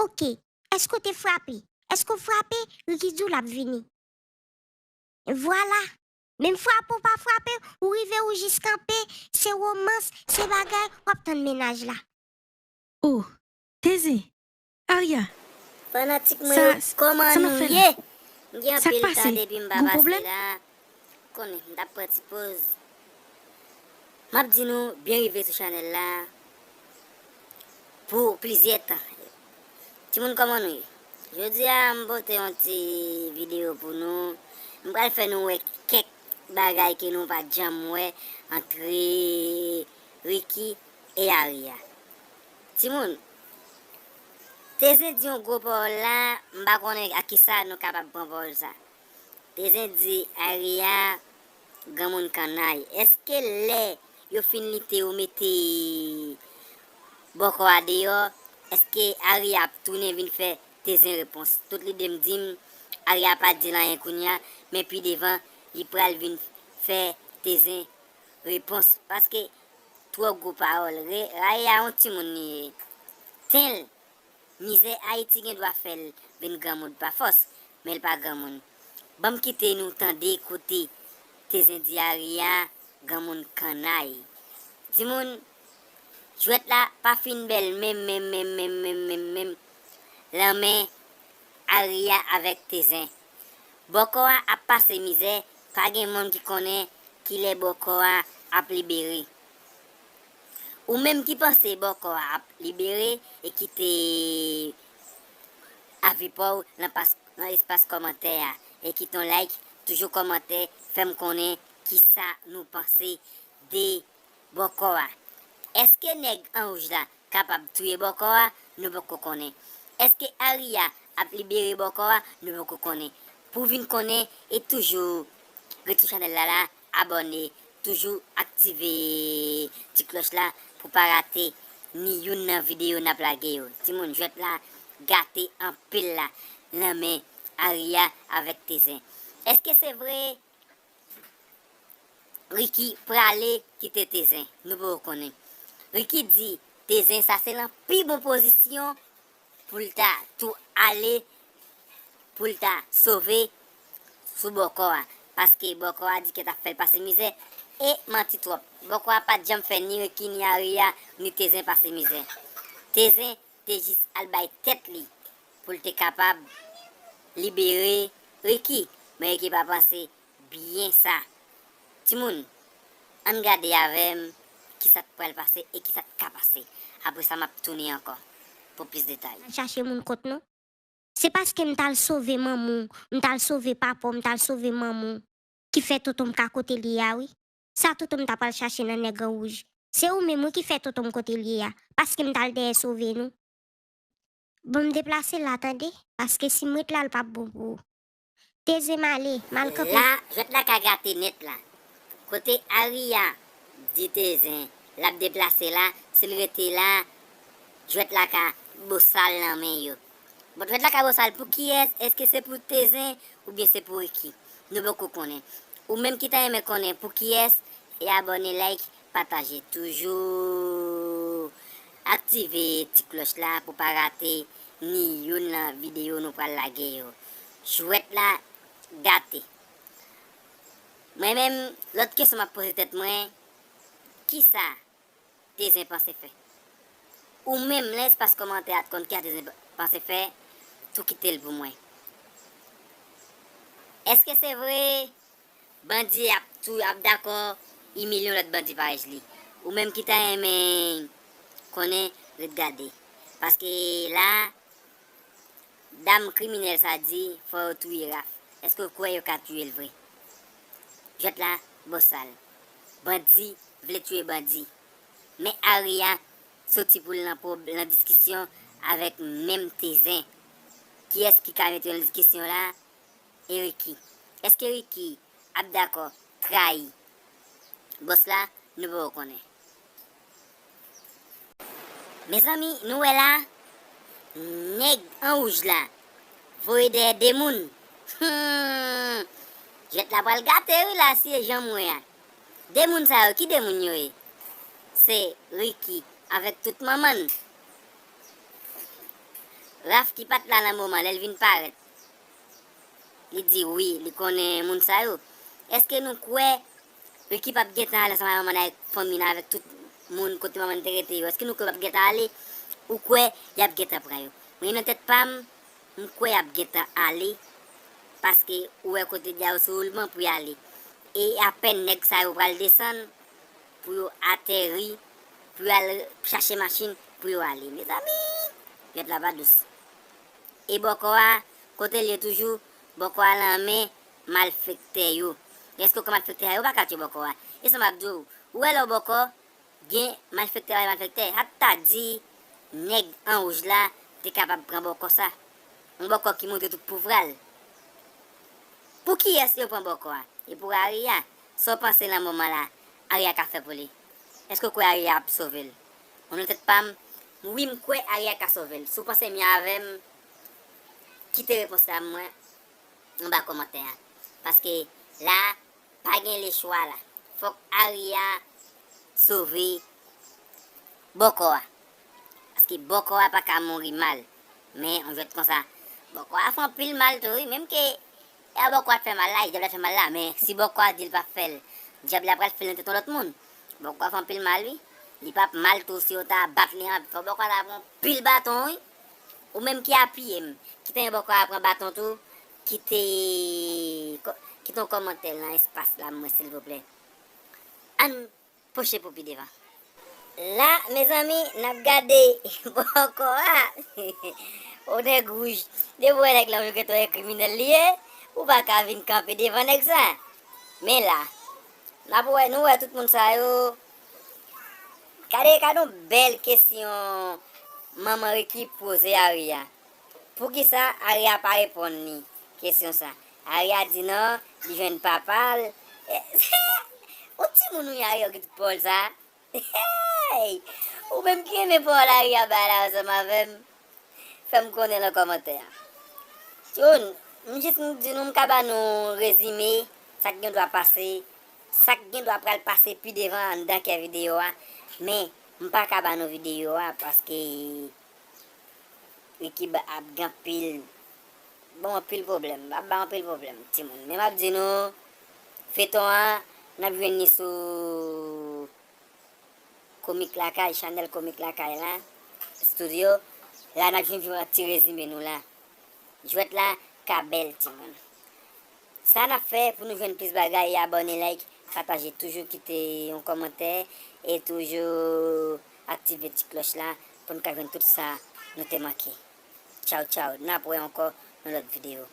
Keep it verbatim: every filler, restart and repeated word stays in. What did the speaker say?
Ok, èske w te frape? Èske w frape? Ricky di w l ap vini. Vwala. Menm frape w pa frape, ou rive ou jis kanpe, se womans, se bagay, w ap tann mennaj la. Oh, Tezin, Aria, Fanatik mwen yo, kòman nou ye? M gen anpil tan depi m pa pase la. Konnen, m t ap pran ti poz. M ap di nou byen rive sou chanèl la pou plizyè tan. Timoun, kòman nou ye? Jodi a, m pote yon ti videyo pou nou. M pral fè nou wè kèk bagay ke nou pa t janm wè antre Ricky e Aria. Timoun, Tezin di yon gwo pawòl la, m pa konnen ak kisa nou kapab pran pawòl sa. Tezin di Aria granmoun kannay. Èske lè yo fin lite yo mete bòkò a deyò, èske Aria ap tounen vin fè Tezin repons? Tout lide m di m, Aria pa di l anyen kounye a, men pi devan, li pral vin fè Tezin repons. Paske twò gwo pawòl. Aria yon timoun li ye. Ten l, mizè Ayiti gen dwa fè l vin granmoun pa fòs, men l pa granmoun. Ban m kite nou tande kote Tezin di Aria granmoun kannay. Timoun, jwèt la pa fin bèl menm, menm, menm, menm, menm, menm, menm lan men Aria avèk Tezin. Bòkò a ap pase mizè, pa gen moun ki konnen kilè bòkò a ap libere. Ou menm ki panse bòkò a ap libere e kite avi pa w nan espas kòmantè a e kite yon like, toujou kòmante, fè m konnen kisa nou panse de bòkò a. Èske nèg an wouj la kapab touye bòkò a? Nou poko konnen. Èske Aria ap libere bòkò a? Nou poko konnen. Pou w vin konnen e toujou ret sou chanèl la la, abòne, toujou aktive ti klòch la pou pa rate ni youn nan videyo n ap lage yo. Timoun, jwèt la gate anpil la nan men Aria avèk Tezin. Èske se vre Ricky prale kite Tezin? Nou poko konnen. Ricky di Tezin sa se nan pi bon pozisyon pou l ta tou ale, pou l ta sove sou bòkò a. Paske bòkò a di ke t ap fè l pase mizè. E manti twòp. Bòkò a pa t janm fè ni Ricky, ni Aria, ni Tezin pase mizè. Tezin te jis al bay tèt li pou l te kapab libere Ricky. Men Ricky pa panse byen sa. Timoun, ann gade avè m kisa k pral pase e kisa k ka pase. Apre sa, m ap tounen ankò pou plis detay. Al chache moun kont nou. Se paske m t al sove manman w, m t al sove papa w, m t al sove manman w, ki fè tonton m ka kote l ye a wi. Sa tonton m ta pral chache nan nèg an wouj. Se ou menm wi ki fè tonton m kote l ye a, paske m t al dèyè sove nou. Bon, m deplase la tande, paske si m ret la l p ap bon pou ou. Tezin m ale, m al kanpe. La, jwèt la ka gate nèt la. Kote Aria di Tezin l ap deplase la, si l rete la, jwèt la ka bosal nan men yo. Bon, jwèt la ka bosal pou kiyès? Èske se pou Tezin oubyen se pou Ricky? Nou poko konnen. Ou menm ki ta renmen konnen pou kiyès, e abòne, like, pataje. Toujou aktive ti klòch la pou pa rate ni youn nan videyo nou pral lage yo. Jwèt la gate. Mwen menm, lòt kesyon m ap poze tèt mwen, kisa Tezin panse fè? Ou menm, nan espas kòmantè a, t konn kisa Tezin panse fè, tou kite l pou mwen. Èske se vre bandi ap tou ap dakò imilye yon lòt bandi parèy li? Ou menm ki ta renmen konnen, ret gade. Paske la, dam kriminèl sa di fò yo touye Raf. Èske w kwè yo ka touye l vre? Jwèt la bosal. Bandi vle touye bandi. Men Aria soti pou l nan pwob-, nan diskisyon avèk menm Tezin. Kiyès ki ka mete yo nan diskisyon la? E Ricky. Èske Ricky ap dakò trayi bòs la? Nou poko konnen. Mezanmi, nou wè la, nèg an wouj la voye dèyè de moun. Hmm. Jwèt la pral gate wi la, si e jan m wè a. De moun sa yo, ki de moun yo ye? Se Ricky avèk tout manman l. Raf ki pa t la nan moman, lè l vin parèt, li di wi, li konnen moun sa yo. Èske nou kwè Ricky p ap gentan ale ansanm avè manman l, avèk fanmi l, avèk tout moun kote manman l te rete yo? Èske nou kwè l p ap gentan ale? Ou kwè y ap gentan pran yo? Mwen menm nan tèt pa m, m kwè y ap gentan ale, paske ou wè kote dyawo sou woulman pou y ale. E apèn nèg sa yo pral desann, pou yo atèri, pou yo al chache machin, pou yo ale. Mezanmi, jwèt la pa dous. E bòkò a, kote l ye toujou, bòkò a nan men malfektè yo. Èske w kwè malfektè a yo pa ka tchwe bòkò a? E sa m ap di w, ou wè lè w bòkò, gen malfektè pa malfektè. Sa ta di nèg an wouj la te kapab pran bòkò sa. Yon bòkò ki montre tout pouvwa l. Pou kiyès yo pran bòkò a? E pou Aria, sa w panse nan moman la, Aria ka fè pou li? Èske w kwè Aria ap sove l? Mwen nan tèt pa m, wi, m kwè Aria ka sove l. Si w panse menm avè m, kite repons la mwen anba kòmantè a. Paske la, pa gen lechwa la. Fòk Aria sove bòkò a. Paske bòkò a pa ka mouri mal. Men, yon jwèt konsa, bòkò a fè anpil mal tou, wi. Menm ke e a bòkò a t fè mal la, e dyab la t fè mal la. Men, si bòkò a di l p ap fè l, dyab la pral fè l nan tèt yon lòt moun. Bòkò a fè anpil mal, wi. Li p ap mal tou si yo ta bat li anpil. Fò bòkò a ta pran anpil baton, wi. Ou menm ki apiye m, kite bòkò a pran baton tou, kite, kite yon kòmantè nan espas la, mwen, silvouplè. Ann poche pou pi devan. La, mezanmi, n ap gade bòkò a. O nèg wouj, depi w wè nèg la, ou gen twa kriminèl li ye, ou pa ka vin kanpe devan nèg sa. Men la, n ap wè, nou wè tout moun sa yo. Gade, gade yon bèl kesyon manman Ricky poze Aria. Poukisa Aria pa reponn li kesyon sa? Aria di non, li jwenn papa l. Yon timoun wi Aria ki t pòl sa. Hey! Ou menm ki renmen pawòl Aria bay la ansanm avè m, fè m konnen nan kòmantè a. Timoun, m jis m di nou, m ka ba nou rezime sa k gen dwa pase, sa k gen dwa pral pase pi devan anndan kè videyo a, men m pa ka ba nou videyo a paske Ricky ba, ap gen anpil, bon, anpil pwoblèm, ap ba anpil pwoblèm, timoun. Men m ap di nou, feton an, n ap jwenn li sou Komik Lakay, chanèl Komik Lakay la, studio. La n ap jwenn yon ti rezime nou la. Jwèt la ka bèl, timoun. Sa n ap fè pou nou jwenn plis bagay, abòne, like, pataje, toujou kite yon kòmantè e toujou aktive ti klòch la pou n ka jwenn tout sa nou te manke. Tchaw, tchaw. N ap wè ankò nan lòt videyo.